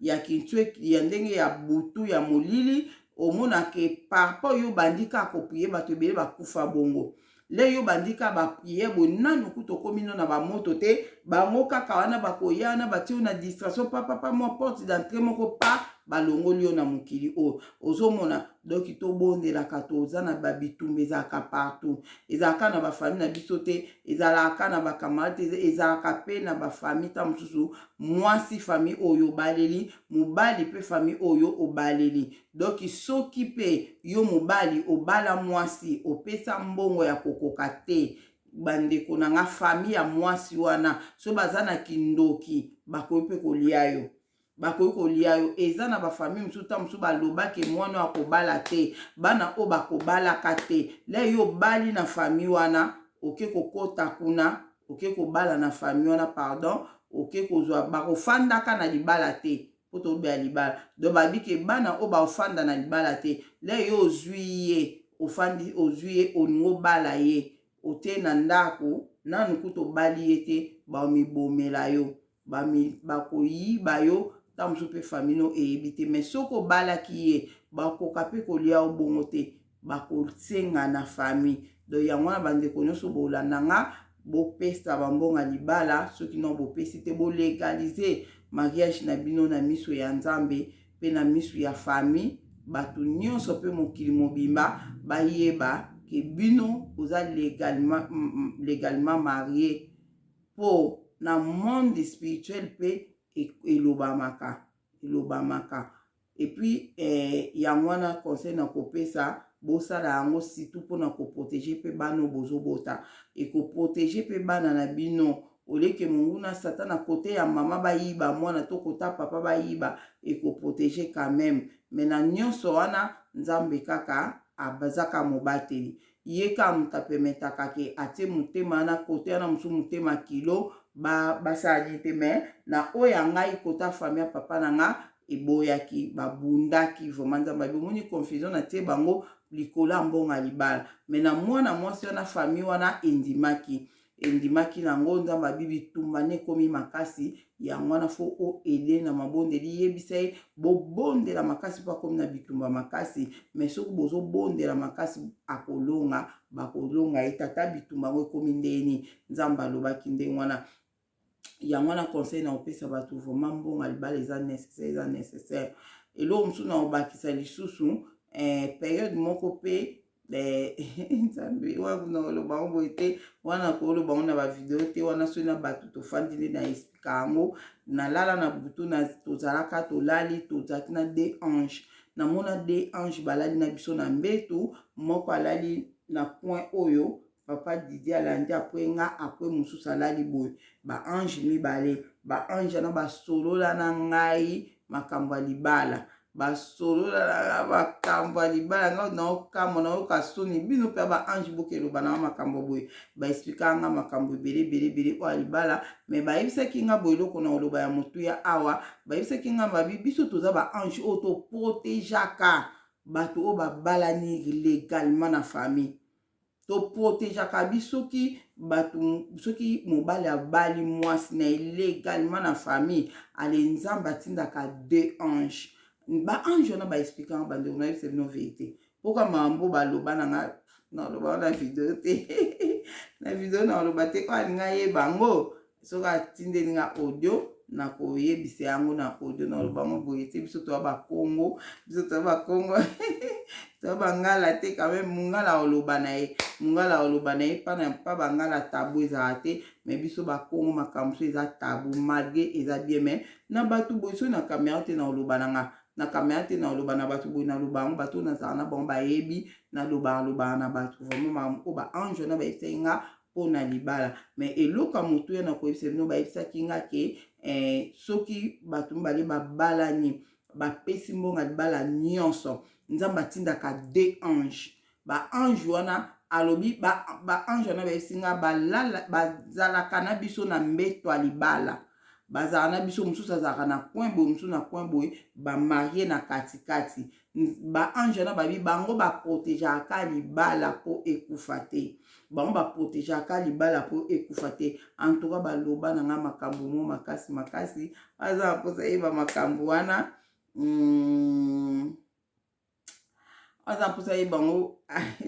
ya kintue, ya ndenge ya butu ya molili. Omonake par rapport yo bandi kaka koprier, bato ebele bakufa bongo. Le yo bandi kaka bapriere boye, nanu kuta okomi no na bamoto te, bango kaka wana bakoya wana, batie yo na distraction, papapa, mwa porte d'entrée moko pa balongoli yo na mokili oyo ozomona. Donc tobondelaka, toza na babitumba, ezalaka partout, ezalaka na bafamille na biso te, ezalaka na bacamarade te, ezalaka mpe na bafamille. Ta mosusu mwasi famille oyo obaleli, mobali mpe famille oyo obaleli. Donc soki mpe yo mobali obala mwasi, opesa mbongo ya kokoka te, bandeko na nga, famille ya mwasi wana so baza na kindoki, bakoki mpe kolia yo, bakoki kolia yo. Eza na bafamille mosusu, ta mosusu balobaki mwana oyo akobala te, bana oyo bakobalaka te. Le yo obali na famille wana, oke kokota kuna, oke kobala na famille wana, pardon, oke kozwa, bakofandaka na libala te, mpo tobela libala. Donc babike bana oyo bakofanda na libala te. Le yo ozwi ye, ofandi, ozwi ye, olingi obala ye, otie na ndako, nanu kuta obali ye te, bamibomela yo, bakoyiba yo. Ntango mosusu mpe famille no eyebi te. Mais soki obalaki ye, bakoka mpe kolia yo bongo te, bakosenga na famille. Donc yango wana, bandeko nyonso bolanda nga, bopesa bambongo ya libala. Soki no bopesi te, bolégaliser mariage na bino na miso ya Nzambe mpe na miso ya famille, bato nyonso mpe mokili mobimba bayeba ke bino oza légalement marié, mpo na monde spirituel mpe elobamaka, elobamaka. Et puis yango wana conseil na kopesa, bosala yango surtout mpona koprotéger mpe bana oyo bozobota. Ekoprotéger mpe bana na bino, oleke monguna Satan na kote ya mama bayiba mwana to kota papa bayiba, ekoprotéger quand même. Mais na nyonso wana, Nzambe kaka azaka mobateli, ye kaka moto apemetaka ke atie motema wana kote wana mosusu, motema kilo basala nini te. Mais na oyo ya ngai, kota famille ya papa na nga eboyaki, babundaki vraiment. Nzambe abi omoni confusion natie bango likolo ya mbongo ya libala. Mais na mwana mwasi wana, famille wana endimaki, endimaki nango. Nzambe abi bitumba ne ekomi makasi. Yango wana faut oaider na mabondeli. Yebisa ye bobondela makasi mpo akomi na bitumba makasi. Mais soki bozobondela makasi, akolonga, bakolonga ye. Tata bitumba yango ekomi ndeni, Nzambe alobaki ndenge wana. Yango wana conseil na kopesa bato, vraiment mbongo ya libala eza nécessaire, eza nécessaire. Eloko mosusu na kobakisa lisusu, période moko mpe Nzambe wana kuna koloba yango boye te, wana koloba yango na bavideo te. Wana soki na bato tofandi nde na expliquer yango. Nalala na butu, tozalaka tolali, tozalaki na deux ange. Namona deux ange balali na biso na mbeto moko, alali. na coin oyo, papa Didi alandi apres nga, apres mosusu alali boye. Ba ange mibale, ba ange wana basolola na ngai makambo ya libala, basolola na nga makambo ya libala. Nga naokamwa, nayoka soni. Bino mpe ba ange bokeloba na nga makambo boye. Baexplikaka nga makambo ebele ebele ebele oyo ya libala, mais bayebisaki nga boye, eloko na koloba ya motuya awa, bayebisaki nga babi biso toza ba ange oyo toprotegeaka bato oyo babalani légalement na famille. Toprotegeaka biso soki bato, soki mobali abali mwasi na ye légalement na famille, ale Nzambe atindaka deux anges. Ba ange wana baexplikanga, bandeko, nayebisa bino vérité, mpoka makambo baloba na nga, naloba na video te, na video naloba te. Ko alinga yeba yango, soki atindeli nga audio, nakoyebisa yango na audio. Naloba yango boye te. Biso toya Bakongo, biso toya Bakongo, toya Bangala te. Quand même Mongala oloba na ye, Mongala oloba na ye pana pa Bangala tabu ezala te, mais biso Bakongo makambo so eza tabu, malgré eza bien. Mais na bato boye, soki na caméra te, na oloba na nga na caméra te, na oloba na bato boye, naloba yango, bato oyo nazala na bango bayebi, nalobaka lobaka na bato vraiment makambo oyo ba ange wana bayebisaki nga mpo na libala. Mais eloko ya motuya na koyebisa bino, bayebisaki nga ke soki bato mibale babalani, bapesi mbongo ya libala nyonso, Nzambe atindaka deux anges. Ba ange wana alobi, ba ange wana bayebisi nga balala, bazalaka na biso na mbeto ya libala, bazalaka na biso. Mosusu azalaka na coin boye, mosusu na coin boye, bamarie na katikati. Ba ange wana babi bango baprotegeaka libala mpo ekufa te, bango baprotegeaka libala mpo ekufa te. En tout cas baloba na nga makambo mo makasi makasi. Aza na mposa yeba makambo wana. Aza mposa yeba yango,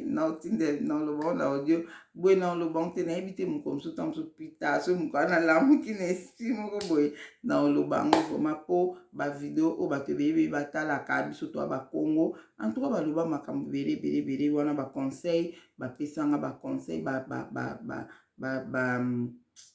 naotinde, naloba ngo na audio boye, naloba ngo te, nayebi te. Mokolo mosusu, ta mosusu pita, so mokolo nalamuki na esprit moko boye, naoloba yango vraiment, mpo bavideo oyo bato ebele ebele batalaka biso to ya Bakongo. En tout cas baloba makambo ebele ebele ebele wana, baconseil bapesanga, baconseil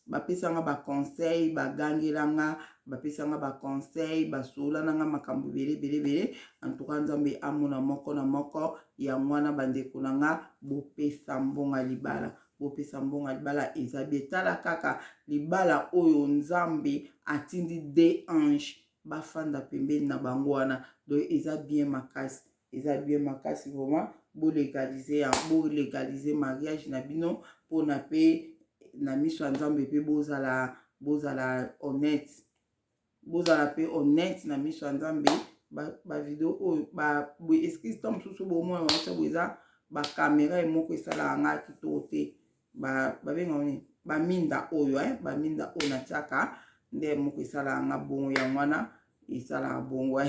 bapesanga, baconseil bagangelanga, bapesanga baconseil, basolola nanga makambo ebele ebele ebele. En tout cas Nzambe amona moko na moko. Yango wana, bandeko na nga, bopesa mbongo ya libala, bopesa mbongo ya libala, eza bien. Tala kaka libala oyo Nzambe atindi deux anges bafanda pembeni na bango wana. Donc eza bien makasi, eza bien makasi vraiment. Bolégaliser, bolégaliser mariage na bino mpona mpe na miso ya Nzambe mpe bozala honnête, bozala mpe honnête na miso ya Nzambe. Bavideo oyo boye, excuse, ntango mosusu bomona baotya boye, eza bacaméra moko esalaka nga kitoko te. Babengaka nini? Baminda oyo, baminda oyo natiaka nde moko esalaka nga bongo, yango wana esalaka bongo.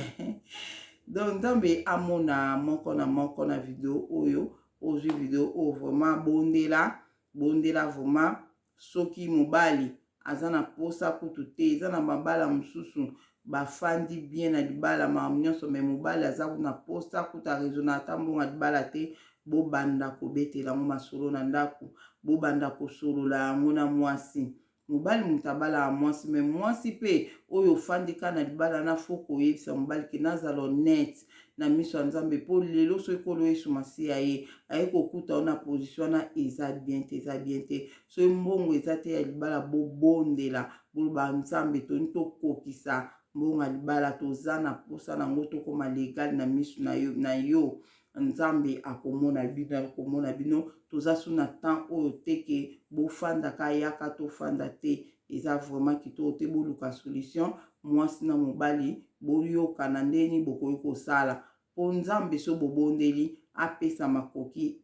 Donc Nzambe amona moko na moko na video oyo. Ozwi video oyo vraiment, bondela, bondela vraiment. Soki mobali aza na posa kutu te, eza na mabala mosusu bafandi bien na libala, makambo nyonso, mais mobali aza na posa kutu araisonner ata mbongo ya libala te, bobanda kobetela yango masolo na ndako, bobanda kosolola yango na mwasi. Mobali moto abalaka mwasi, mais mwasi mpe oyo ofandi kaka na libala na faut koyebisa mobali ke nazala honnête na miso ya Nzambe, mpo lelo soki Nkolo Yesu Masiya ye aye kokuta yo na position wana, eza bien te, eza bien te. Soki mbongo eza te ya libala, bobondela, boloba: "Nzambe, toni tokokisa mbongo ya libala, toza na posa nango, tokóma légal na miso na yo, na yo." Nzambe akomona bino, akomona bino. Toza so na temps oyo te ke bofandaka, yaka tofanda te, eza vraiment kitoko te. Boluka solution, mwasi na mobali boyokana ndeni bokoki kosala, mpo Nzambe so bobondeli apesa makoki.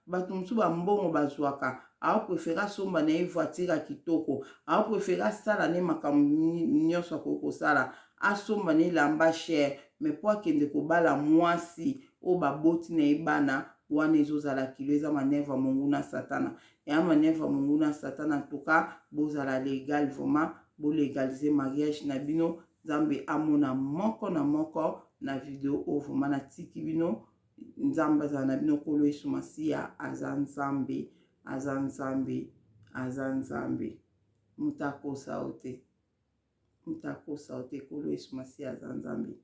Bato mosusu bambongo bazwaka, aopréférer asomba na ye voiture ya kitoko, aopréférer asala ne makambo nyonso akoki kosala, asomba na elamba cher, mais mpo akende kobala mwasi oyo baboti na ye bana wana, ezozala kilo. Eza manœuvre ya monguna Satana, eya manœuvre ya monguna Satana. En tout cas bozala légal vraiment, bolégaliser mariage na bino. Nzambe amona moko na moko na video oyo. Vraiment natiki bino, Nzambe azala na bino. Nkolo Yesu Masiya aza Nzambe, aza Nzambe, aza Nzambe. Moto akosa yo te, moto akosa yo te. Nkolo Yesu Masiya aza Nzambe.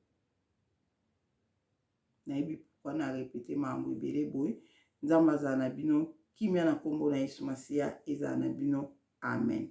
Nayebi pourquoi na répéter makambo ebele boye. Nzambe azala na bino. Kimia na nkombo na Yesu Masiya ezala na bino. Amen.